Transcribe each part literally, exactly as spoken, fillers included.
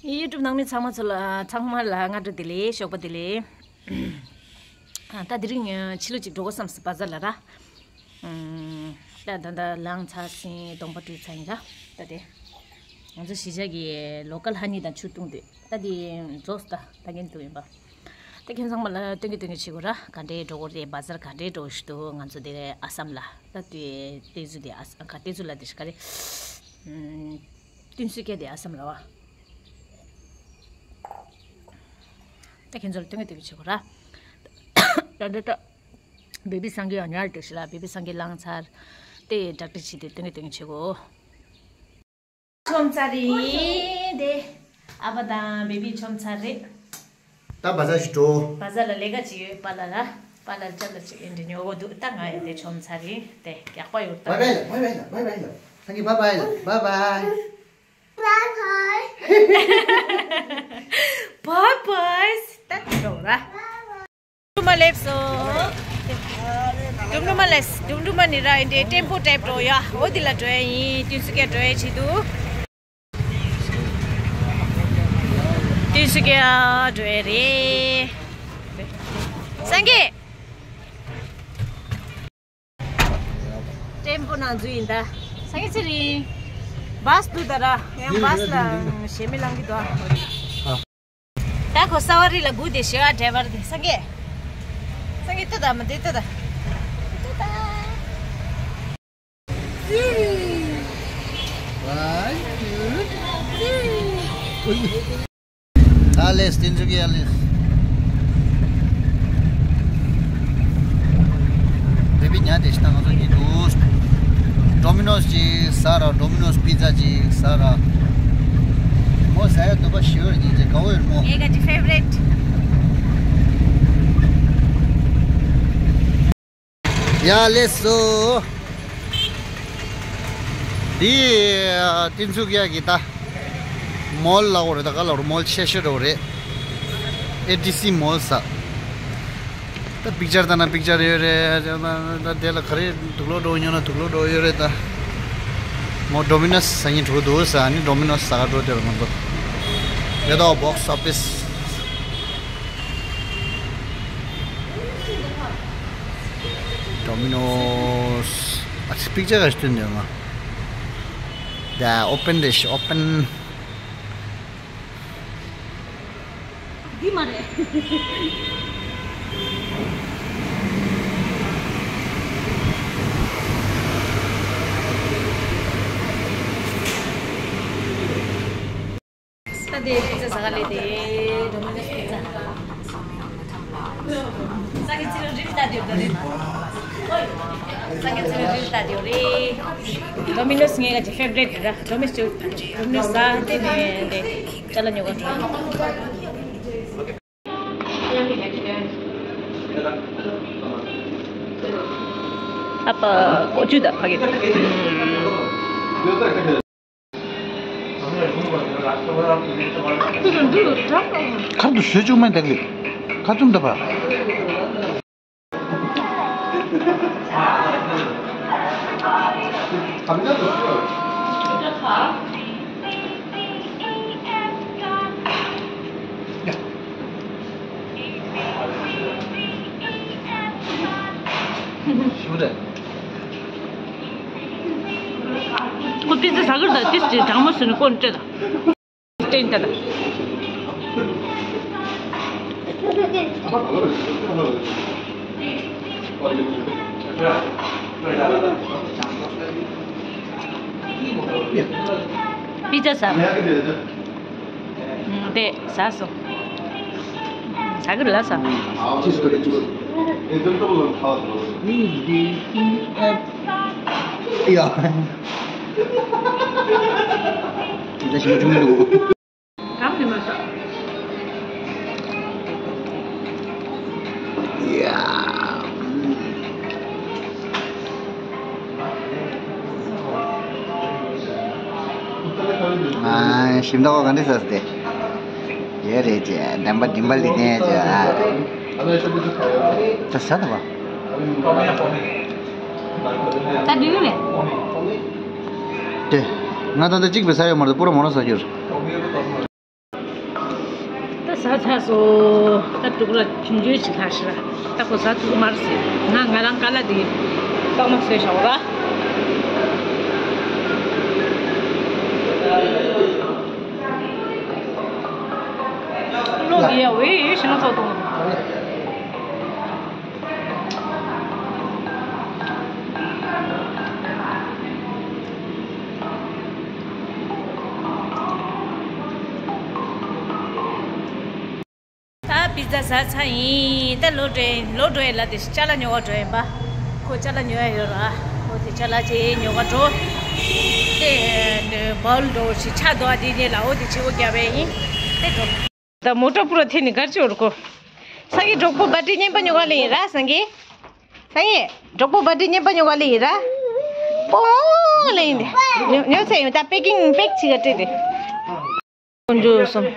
ཡུ་ཊུབ་ནང་མི་ཚང་མ་ཚོ་ལ་ཚང་མ་ལ་སྔ་དྲོ་བདེ་ལེགས། ཞོགས་པ་བདེ་ལེགས། ཨ། ད་དེ་རིང་ཕྱི་ལོགས་ཅིག་འགྲོ་དགོས་བསམ་སོང་། བ་ཛར་ལ་ར། ཨམ། ད་ད་ད་ལངས་ཚར་ཟིན། གདོང་པ་བཀྲུས་ཚར་ཡིན་ར། ད་དེ་ང་ཚོ་གཞིས་ཆགས་ཀྱི་ལོ་ཀལ་ཧ་ནི་དང་ཆུ་བཏུང་དུས་ད་དེ་རྫོགས་སོང་། ད་ད་གིན་བཏུང་ཡིན་པ། ད་ཁྱེད་ཚང་མ་ལ་སྟོན་གི་སྟོན་གི་བྱེད་དགོས་ར། ག་འདྲའི་འགྲོ་དགོས་རེད། བ་ཛར་ག་འདྲའི་འགྲོ་ཞུ་འདུག་ང་ཚོ་དེ་ཨ་སམ་ལ། ད་དེ་ཏེ་ཛུ་དེ་ཨ་སམ། ག་ཏེ་ཛུ་ལ་དེ་ཤི་ག་རེད། ཨམ། ཏུན་སུ་ཀེ་དེ་ཨ་སམ་ལ་བ། ད་ཁྱེད་ཚོ་ལ་སྟོན་གི་སྟོན་གི་བྱེད་དགོས་ར། ད་ད་ད། བེ་བི་སངས་རྒྱས་ཡང་ཉལ་བསྡད་ཤི་ལ། བེ་བི་སངས་རྒྱས་ལངས་ཚར། དེ་ཌག་ཊར་ཅིག་དེ་སྟོན་གི་སྟོན་གི་བྱེད་དགོས། ཆོམ་ཚར་རེད་དེ། ཨ་ཕ་དང་བེ་བི་ཆོམ་ཚར་རེད། ད་བ་ཛར་ཞིག་འགྲོ། བ་ཛར་ལ་ལས་ཀ་ཅིག་ཡོད། པཱ་ལགས་ལ། པཱ་ལགས་ལ་ཅ་ལག་ཅིག་ཨེ་འདྲ་ཉོ་དགོས་འདུག་ད་ང་ཡང་དེ་ཆོམ་ཚར་རེད་དེ། རྒྱགས་པ་ཡོད་ད། བའི་བའི་ལ། བའི་བའི་ལ། བའི་བའི་ལ། ཐེང་ཀིའུ། བའི་བའི་ལ། བའི་བའི། བའི་བའི། བའི་བའི། ད་འགྲོ་ར། ཌུམ་ཌུམ་མ་སླེབས་སོང་། ཌུམ་ཌུམ་མ་སླེབས། ཌུམ་ཌུམ་མ་ནི་ར་ཨེ་འདྲའི་ཊེམ་པོ་ཊའིབ་འགྲོ་ཡ། འོ་དེ་ལ་འགྲོ་ཡ་ཡིན། ཏུན་སུ་ཀེ་འགྲོ་ཡ་བྱེད་དུས། ཏུན་སུ་ཀེ་འགྲོ་ཡ་རེད། སངས་རྒྱས། ཊེམ་པོ་ནང་འཛུལ་ཡིན་ད། སངས་རྒྱས་ཚེ་རིང་། བྷ་སི་འདུག་ད་ར། ཡང་བྷ་སི་ལ་ཞེ་མེར་ལངས་ཀྱི་འདུག་ཨ། ད་ཁོ་ས་ཝ་རི་ལ་སྒུག་བསྡད་ཤག་ཌ་རའི་ཝར་དེ། སངས་རྒྱས། སངས་རྒྱས་ལྟོས་དང་། མ་དེ་ལྟོས་དང་། ལྟོས་དང་། One, two, three. ཨ་ལེས། ཏུན་སུ་ཀེ་ཨ་ལེས། བེ་བི་ཉལ་བསྡད་ཤག་ད་ང་ཚོ་གཉིས་འདུག་ཌོ་མི་ནོ་སི་ཅིག་ཟ་ར། ཌོ་མི་ནོ་སི་པི་ཛ་ཅིག་ཟ་ར། མོ་ཟ་ཡ་འདོད་པ་ཞེ་པོ་རེད། ཉིན་བྱེད་དགའ་བོ་ཡོད་མོ། ངའི་ག་ཅི་ཕེ་ཝ་རེཊ། ཡ་ལེས་སོ། འདི་ཏུན་སུ་ཀེ་གི་ད་མོལ་ལ་འོ་རེད། ད་ག་ལ་འོ་རེད། མོལ་ཆེ་ཤོས་འོ་རེད། ཨེ་ཌི་སི་མོལ་ཟེར། ད་པིག་ཅར་ལྟ་ན་པིག་ཅར་ཡོད་རེད། ད་དེ་ལ་ག་རེ་དུག་ལོག་འགྲོ་ཉོ་ན་དུག་ལོག་འགྲོ་ཡོད་རེད། ད་མོ་ཌོ་མི་ནོ་སི་ཟ་སྙིང་བྲོ་འདུག་ཟེར། ཨ་ནི་ཌོ་མི་ནོ་སི་ཟ་ག་འགྲོ། དེ་ལ་ང་ཚོ་ཡོད་དོ། བོག་སི་ཨོ་ཕི་སི། ཌོ་མི་ནོ་སི། ཨ་ཙི། པིག་ཅར་ག་ཞིག་སྟོན་འདོད་ང་། ད་ཨོ་པན་རེད་ཤག་ཨོ་པན། འདི་མ་རེད། ད་དེ་པི་ཛ་ཟ་ག་སླེབས་ཏེ། ཌོ་མི་ནོ་སི་པི་ཛ། ས་གི་ཚི་རིལ་ལྟ་དེ་རེད། ས་གི་ཚི་རིལ་ལྟ་དེ་རེད། ཌོ་མི་ནོ་སི་ངའི་ག་ཅི་ཕེ་ཝ་རེཊ་རེད། ཌོ་མི་ནོ་སི་ཌོ་མི་ནོ་སི་ཟ་དེ་ནས་དེ་ཅ་ལག་ཉོ་ག་འགྲོ། ཨ་ཕ་ཀོ་ཅུ་ད་ཕ་གི། ཁ་དུ་ཞུ་བཅུག་མེད་ད་གི། ཁ་བཙུམ་ད་ཕ། ཞུ་རེད། ཁོ་ཏི་ཙི་ཟ་གི་རེད་ད། ཏི་ཙི་གྲང་མོ་ཟེར་ནས་ཀོན་སྤྲད་ད། སྟོན་ད་ད། པི་ཛ་ཟ། ཨུམ། དེ་ཟ་སོང་། ཟ་གི་རེད་ལ་ཟ། ཡ། ད་ཞིམ་པོ་བྱུང་མི་འདུག་གམ་ནི་མ་ཟ། ཡ། ཨ། ཞིམ་མདོག་ག་འདྲ་ཟེར་ཏེ། ཡོད་རེད་ཅེ། འགྲམ་པ་མགྲིན་པ་ལི་ནས་ཅེ། ཨ། ད་ཟ་ད་བ། ད་འདུག་རེད། དེ། ང་ད་ལྟ་གཅིག་པའི་ཟ་ཡོད་མ་རེད། པུ་ར་མོ་ར་ཟ་རྒྱུར། ཚ་སོ། ད་དུག་ར་ཆུང་ཆུང་ཞིག་ལྷག་ཤི་ར། ད་ཁོ་ཟ་ཐུབ་མ་རེད་ཟེར། ང་ང་རང་ཀ་ལ་དེ་གཙང་མ་བཟོས་བཞག་ར། ལོ་དེ་ཡ་ཝེ་ཡོད་ཤི་ན་ཚོགས་གཏོང་། ད་པི་ཛ་ཟ་ཚར་ཡིན། ད་ལོག་འགྲོ་ཡིན། ལོག་འགྲོ་ཡིན་ལ་དེ་ཅ་ལག་ཉོ་ག་འགྲོ་ཡིན་པ། ཁོ་ཅ་ལག་ཉོ་ཡ་ཡོད་ར། ཁོ་དེ་ཅ་ལག་ཅིག་ཉོ་ག་འགྲོ། དེ་བལ་འགྲོ་ཞིག་ཆ་དོ་དེ་ནས་ལ་འོ་དེ་ཆེ་བོ་རྒྱབ་པ་ཡིན། དེ་འགྲོ། ད་མོ་ཊ་པུ་ར་ཐེ་ནི་གར་ཅོར་གོ། སངས་རྒྱས་གྲོགས་པོ་བར་ཐི་རྙིང་པ་ཉོ་ག་ལེན་ཡིན་ར་སངས་རྒྱས། སངས་རྒྱས་གྲོགས་པོ་བར་ཐི་རྙིང་པ་ཉོ་ག་ལེན་ཡིན་ར། པོ་ལེན་ཡིན་དེ། ཉོ་ཉོ་ཚེ་ཡོང་ད་པེ་ཀིང་པེག་ཅིག་ག་སྤྲད་དེ། ཀུན་འཇུ་སོང་།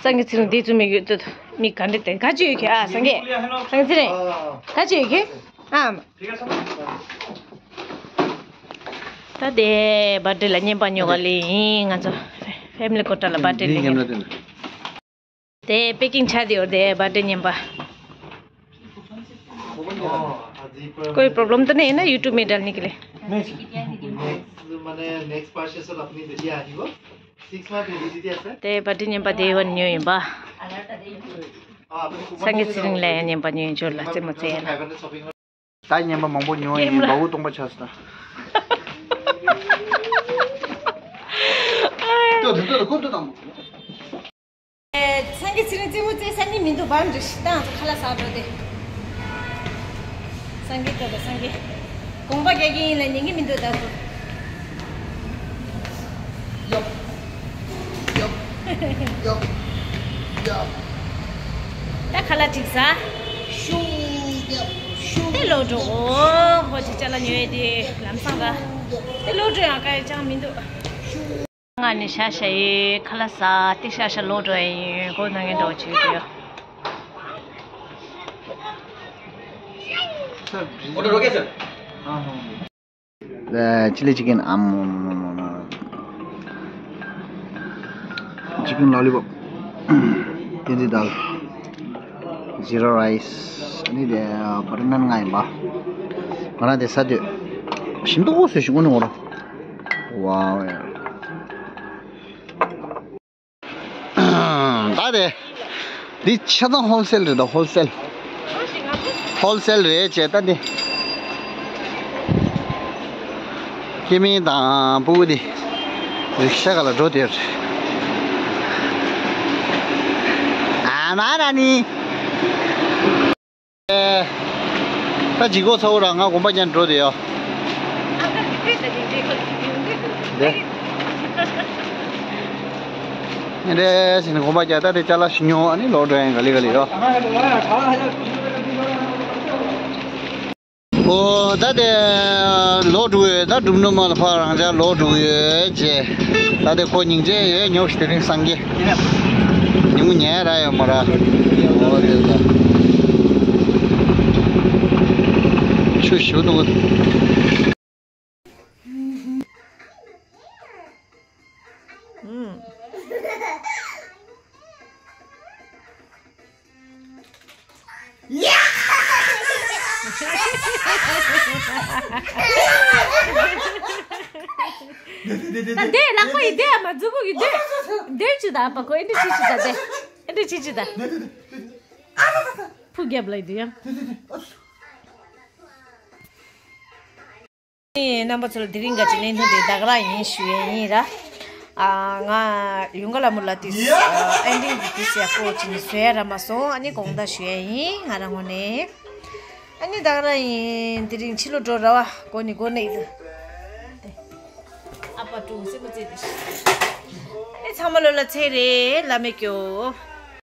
སངས་རྒྱས་ཚེ་རིང་དེ་ཚོ་མི་ཡོད་དོ། མི་ག་འདྲ་དེ་ག་ཅི་ཡོད་ཁྱོད་ཨ་སངས་རྒྱས། སངས་རྒྱས་ཚེ་རིང་། ག་ཅི་ཡོད་ཁྱོད་ཨ། ད་དེ་བར་ཐི་ལ་རྙིང་པ་ཉོ་ག་ལེན་ཡིན། ང་ཚོ་ཕེ་མི་ལི་ཀོ་ཊར་ལ་བར་ཐི་ལེན་ཡིན། དེ་པེ་ཀིང་ཆ་དེ་ཡོད་དེ་བར་ཐི་རྙིང་པ། कोई प्रॉब्लम तो नहीं है ना YouTube में डालने के लिए? नहीं। नेक्स्ट माने नेक्स्ट परचेस अपनी दीदी आएगी वो। सिक्स मंथ में दीदी ऐसे। དེ་བར་ཐི་རྙིང་པ་དེ་བ་ཉོས་ཡིན་པ། སངས་རྒྱས་ཚེ་རིང་ལ་ཡང་རྙིང་པ་ཉོས་འཇོར་ལ་རྩེད་མོ་རྩེ་ཡ་ལ། ད་རྙིང་པ་མང་པོ་ཉོས་ཡིན། ཀེམ་ར། བ་འུ་སྟོང་པ་ཆགས་སོང་། ད་དེ་ཚོ་ལ་ཁོ་ཚོ་དང་། སངས་རྒྱས་ཚེ་རིང་རྩེད་མོ་རྩེ་ས་ནི་མི་འདུག་བར་འདྲ་ཞིག་བཏང་ཁ་ལག་ཟ་འགྲོ་དེ། སངས་རྒྱས་ལྟོས་དང་སངས་རྒྱས། དགོངས་པ་རྒྱག་གི་ཡིན་ལ་ཉན་གི་མི་འདུག་ད་ཚོ། ཡོབ། ཡོབ། ཡོབ། ཡོབ། ད་ཁ་ལག་ཅིག་ཟ། ཤུ། ཡོབ། ཤུ། དེ་ལོག་འགྲོ། ཨོ་ཧོ་ཅི་ཅ་ལག་ཉོས་དེ་ལམ་སང་ར། དེ་ལོག་འགྲོ་ཡང་ཀ་ཡ་ཅང་མི་འདུག་ཤུ། ང་ནི་ཤ་ཤ་ཡི་ཁ་ལག་ཟ་སྟེ་ཤ་ཤ་ལོག་འགྲོ་ཡ་ཡིན། གོ་ན་ངན་འགྲོ་བྱེད་ཀྱི་ཡོད། ཅི་ལི་ཅི་ཀན་ཨམ། ཅི་ཀན་ལོ་ལི་པོབ། བསྟན་འཛིན་དང་། ཛི་རོ་རའི་སི། ཨ་ནི་དེ་བ་ཊར་ནན་ལྔ་ཡིན་པ། ང་རང་དེ་ཟ་འདོད། ཞིམ་མདོག་བཟོས་ཤིག་དངོས་གནས་ངོ་ར། ཝའོ། ད་དེ། འདི་ཆ་ཚང་ཧོལ་སེལ་རེད་ད་ཧོལ་སེལ། ཧོལ་སེལ་རེད་བྱས་ད་འདི། སྐྱེ་དམན་དང་ཕྲུ་གུ་འདི། རིག་ཤ་ག་ལ་འགྲོ་དེར། ཨ་མ་ར་ནི། ད་ཇི་གོ་ཚ་བོ་ར་ང་དགོན་པ་ཀྱང་འགྲོ་དེ་ཡོ། འདི། འདི་ཟིན་དགོན་པ་ཀྱང་ད་དེ་ཅ་ལག་ཞིག་ཉོ་ཨ་ནི་ལོག་འགྲོ་ཡང་ག་ལེ་ག་ལེ་ཡོ། ཨོ་ད་དེ་ལོག་འགྲོ་ཡོད། ད་འགྲུབ་ནུ་མ་ལ་ཕ་རང་ཅག་ལོག་འགྲོ་ཡོད་ཅེ། ད་དེ་ཁོ་སྙིང་རྗེ་ཡོད་ཉོ་ཤི་དེ་རིང་སངས་རྒྱས། ཉིན་མོ་ཉལ་ར་ཡོད་མ་ར། ཨོ་དེ་ད། ཆུ་ཞུ་འདུག་ད་དེ་ལག་པ་ཡི་དེ་ཨ་མ་མཛུ་གུ་གི་དེ། དེ་ཅི་ད་ཨ་ཕ་ཁོ་ཨེ་འདྲ་ཅི་ཅི་ད་དེ། ཨེ་འདྲ་ཅི་ཅི་ད། ཕུ་རྒྱབ་ལ་ཡི་དེ་ཡང་། རྣམ་པ་ཚོ་ལ་དེ་རིང་ག་ཅི་གནས་ཚུལ་དེ་ད་ག་རང་ཡིན་ཞུ་ཡས་ཡིན་ར། ཨ་ང་ཡུང་ག་ལ་མུ་ལ་དུས་ཨ་ཨེན་ཌི་དུས་ཡག་པོ་ཅིག་བཟོ་ཡ་ར་མ་སོང་། ཨ་ནི་དགོངས་དག་ཞུ་ཡས་ཡིན་ང་རང་ངོས་ནས། ཨ་ནི་ད་ག་རང་ཡིན་དེ་རིང་ཕྱི་ལོགས་འགྲོ་ར་བ་གོ་ནི་གོ་ནི་ཡིན། ཨ་ཕ་ཀྲུ་སེ་མོ་ཙེ་དེ་ཤི། ཨ་ནི་ཚང་མ་ལོ་ལ་ཚེ་རེ་བླ་མེད་སྐྱོ།